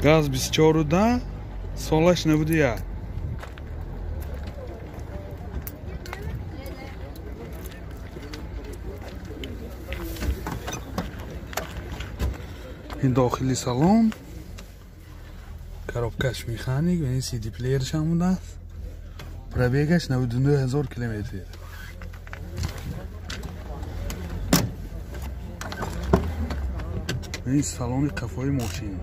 Газ 24 да, солаш 91. Ин дохили салон, коробкаш механик ва ин CD плеерш ҳам будааст. Пробегаш 99 ҳазор километр. Ин салони қафои мошин.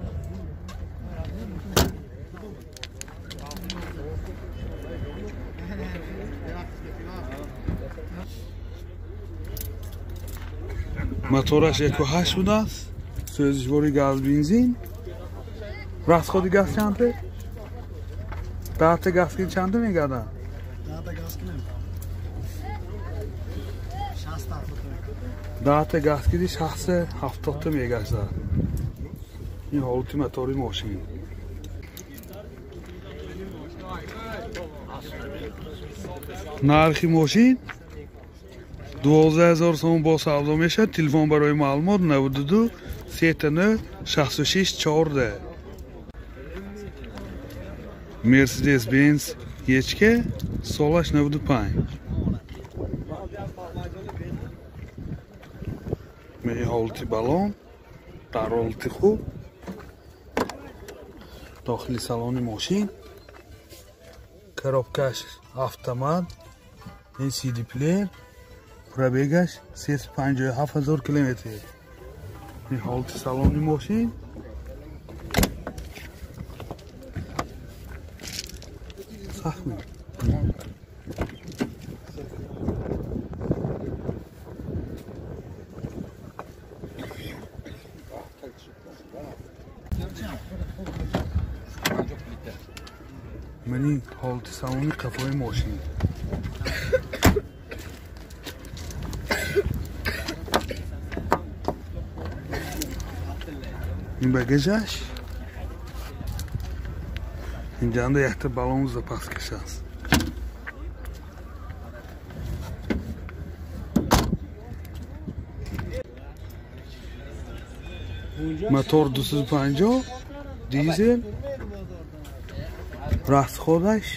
Мотораш 1,8 будааст, сӯзишвори газ бензин. Расходи газ чанде? Даҳта газ кини чанде мегардад? Даҳта газ киди 60-70та мегаштад. Ин ҳолати мотори мошин. Нархи мошин 12 000 сомон, бо савдо мешавад. Телефон барои маълумот 92 39 66 14. Мерседес Бенз Ечке, солаш 95. Ҳолати балон дар ҳолати хуб. Дохили салони мошин, коробкаш автомат, ин CD плеер, пробегаш 357 ҳазор километр. Ин ҳолати салони мошин. Сахт. Мани ҳолати салони қафои мошин. Ин багажаш. Инҷанда якта балон запаскаш аст. Мотор 250 дизел, расходаш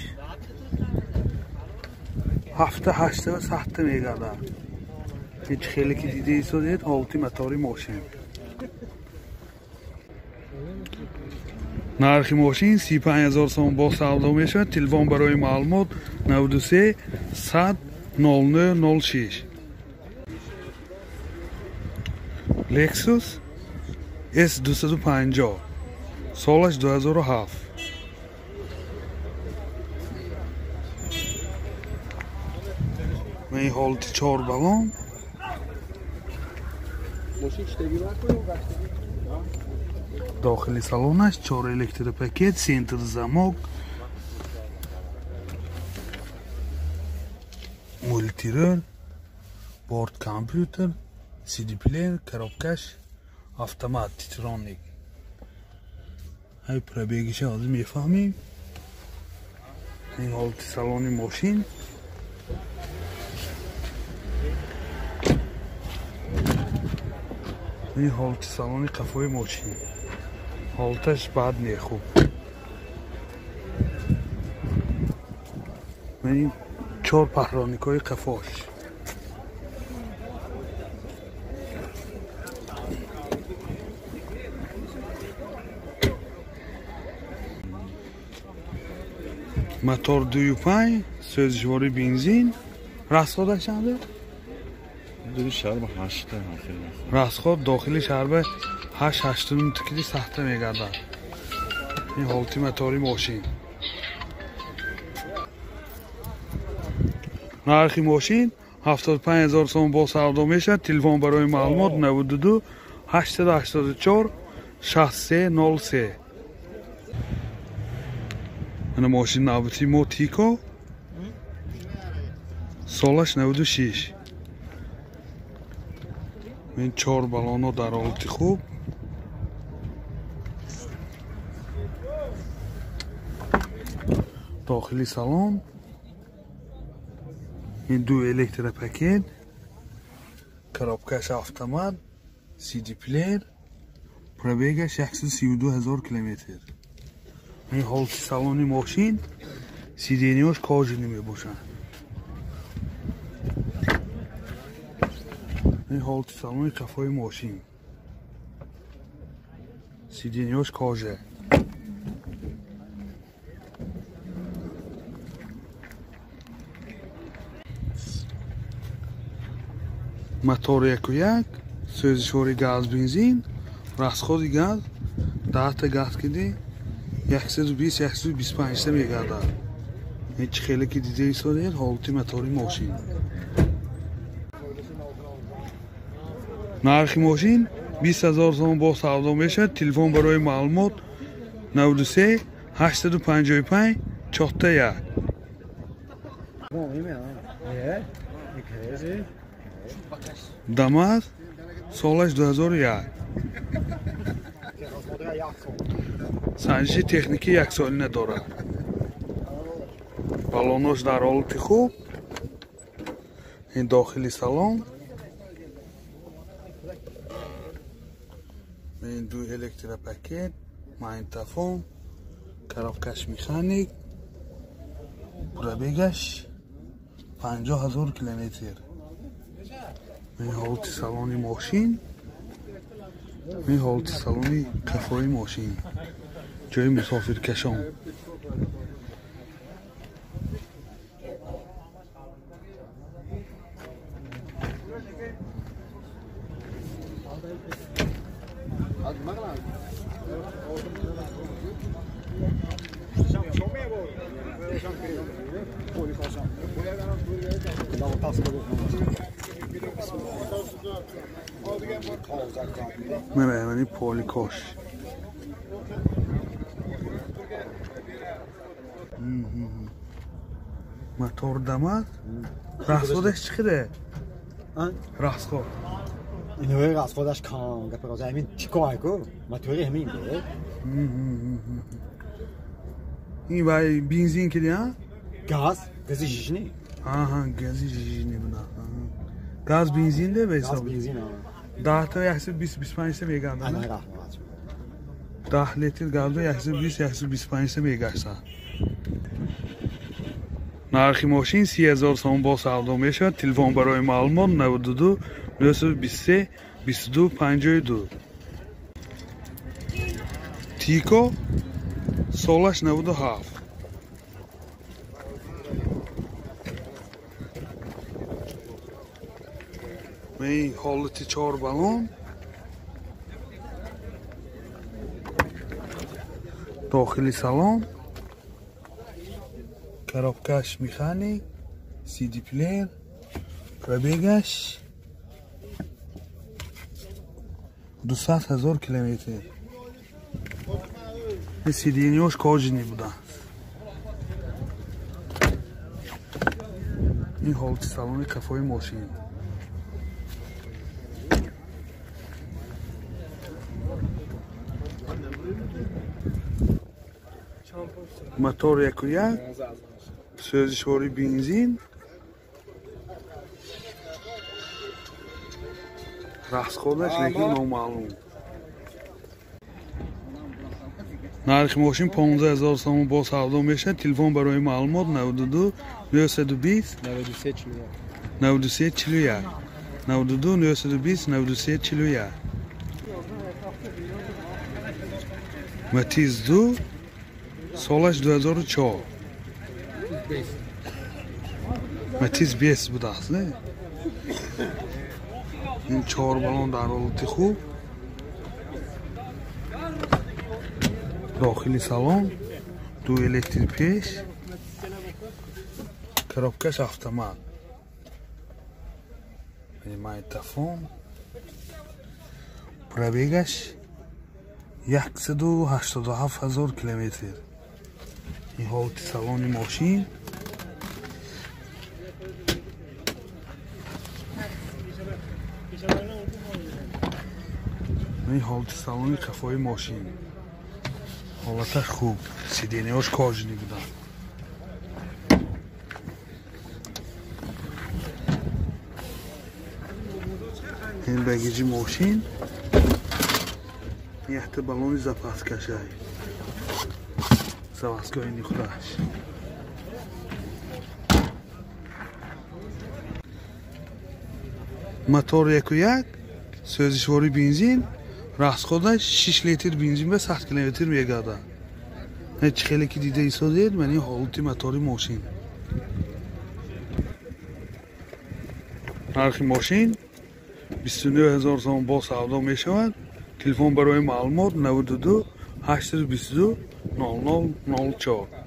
ҳафта ҳашта сахта мегардад. Ҳеҷ хеле ки дида истодед, ҳолати мотори мошин. Нархи мошин 35 000 сом, бо савдо мешавад. Телефон барои маълумот 93 100 09 06. Lexus S 250, солаш 2007. Ин ҳолати чор балон. Дохили салонаш чор электропакет, центр замок, мультируль, борт компьютер, CD плеер, коробкаш автомат Титроник. Ҳай, пробегиша ҳозир мефаҳмем. Ин ҳолати салони мошин. Ин ҳолати салони қафои мошин. Ҳолаташ бад не, хуб. Ин чор паҳроникҳои қафош. Мотор 2,5, сӯзишвори бензин. Расходаш чанде? Расход дохили шаҳр ҳашт ҳаштуним тикили сахта мегардад. Ин ҳолати мотори мошин. Нархи мошин 75 000 сом, бо савдо мешавад. Телефон барои маълумот 92 884 63 03. Ана мошин навбати мо Тико, солаш 96. Ин чор балонҳо дар ҳолати хуб. Дохили салон ин ду электропакет, коробкаш автомат, CD плеер, Пробегаш 132 ҳазор километр. Ин ҳолати салони мошин, сиденьяш кожаный мебошад. Ин ҳолати салони қафои мошин. Сиденьяш кожа. Мотор 1.1, сӯзишвори газ бензин, расходи газ 10 газ киди 120-125 та мегардад. Ҳеҷ хеле ки дида истодед ҳолати мотори мошин. Нархи мошин 20 ҳазор сомон бо савдо мешавад. Телефон барои маълумот 93 855 41. Дамаз солаш 2001. Санҷиши техникӣ яксолина дорад. Балонош дар ҳолати хуб. Ин дохили салон. Ин ду электропакет, магнитофон, коробкаш механик, пробегаш 50 ҳазор километр. Ин ҳолати салони мошин, ин ҳолати салони қафои мошин, ҷои мусофиркашон. Мана поликош. Мотор Дамаз. Расходаш чӣ қадар? Расход. Инои расходаш кам, гапи роз ҳамин чико айку? Мотори ҳамин де. Ин вай бензин ки а? Газ, гази жижни. Аҳа, гази жижни буда. Газ бензин де бе ҳисоб. Газ бензин, а. 10 та 120-25 та мегардад. Ана раҳмат. 10 литр газда 120-125 та мегашта. Нархи мошин 30 ҳазор сомон бо савдо мешавад. Телефон барои маълумот 92 923 22 52. Тико солаш 97. Ин ҳолати 4 балон. Дохили салон. Коробкаш механик, CD плеер, пробегаш 200 ҳазор километр. Ин сиденьяш кожаный буда. Ин ҳолати салони қафои мошин. Мотор 1.1, сӯзишвори бензин, расходаш лекин номаълум. Нархи мошин 15 ҳазор сомон бо савдо мешавад. Телефон барои маълумот 92 920 93 41 92 920 93 41. Матиз 2 солаш 2004. Матиз 5 будааст, не? Ин 4 балон дар ҳолати хуб. Дохили салон, ду электрик пеш, коробкаш автомат. Магнитофон, пробегаш 187 ҳазор километр. Ин ҳолати салони мошин. Ин ҳолати салони қафои мошин. Ҳолаташ хуб, сиденьяш кожаный буданд. Ин багижи мошин, Якта баллони запаскашай. Заводской худаш. Мотор 1.1, сӯзишвори бензин, расходаш 6 литр бензин ба 100 километр мегардад. Чӣ хеле ки дида истодед, ман ин ҳолати мотори мошин. Нархи мошин 29 000 сомон бо савдо мешавад. Телефон барои маълумот 92 822 00 04.